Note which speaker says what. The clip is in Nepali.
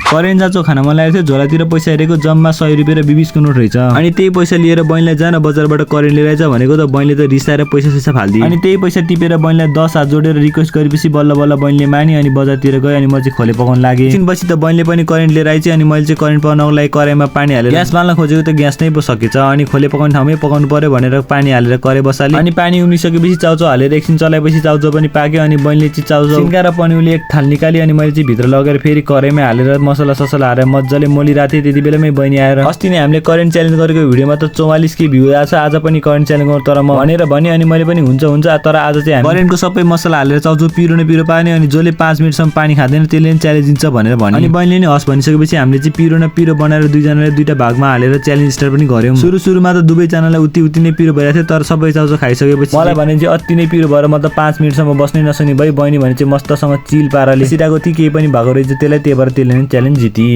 Speaker 1: करेन्ट जाँचो खाना मन लागेको थियो, झोलातिर पैसा हेरेको जम्मा 100 रुपियाँ र 20 को नोट रहेछ। अनि त्यही पैसा लिएर बहिनीलाई जान बजारबाट करेन्ट लिएर आइज भनेको त बहिनीले त रिसाएर पैसा फाल्दिए। अनि त्यही पैसा टिपेर बहिनीलाई 10 हात जोडेर रिक्वेस्ट गरेपछि बल्ल बल्ल बहिनीले मानी अनि बजारतिर गए अनि म चाहिँ खोले पकाउन लागे। एकछिनपछि त बहिनीले पनि करेन्ट लिएर आइछ अनि मैले चाहिँ करेन्ट पकाउनको लागि कराईमा पानी हालेर ग्यास बाल्न खोजेको त ग्यास नै पो सकेछ। अनि खोले पकाउने ठाउँमै पकाउनु पर्यो भनेर पानी हालेर कराई बसाले। अनि पानी उम्लिसकेपछि चाउचाउ हालेर एकछिन चलाएपछि चाउचाउ पनि पाक्यो। अनि बहिनीले चाहिँ चाउचाउ सिन्काएर पनिउले एक थाल निकाली अनि मैले चाहिँ भित्र लगेर फेरि कराईमा हालेर मसला ससला हालेर मज्जाले मोलिरहेको थिएँ। त्यति बेलामै बहिनी आएर अस्ति नै हामीले करेन्ट च्यालेन्ज गरेको भिडियोमा त 44 के भ्यू आछ, आज पनि करेन्ट च्यालेन्ज गर्नु तर म भनेर भने अनि मैले पनि हुन्छ तर आज चाहिँ हामी करेन्टको सबै मसला हालेर चाउचाउ पिरो न पिरो पार्ने अनि जसले 5 मिनेटसम्म पानी खाँदैन त्यसले नि च्यालेन्ज दिन्छ भनेर भने। अनि बहिनीले नि हस् भनिसकेपछि हामीले चाहिँ पिरो न पिरो बनाएर दुईजनाले दुईटा भागमा हालेर च्यालेन्ज स्टार्ट पनि गर्यौं। सुरुमा त दुवैजनालाई उति नै पिरो भइरहेको थियो तर सबै चाउचाउ खाइसकेपछि मलाई भने चाहिँ अति नै पिरो भएर म त 5 मिनेटसम्म बस्नै नसक्ने भई बहिनी भने चाहिँ मस्तसँग चिल पाराले सिटाको थिए केही पनि भएको रहेछ त्यसलाई, त्यही भएर त्यसले नि च्यालेन्ज जिती।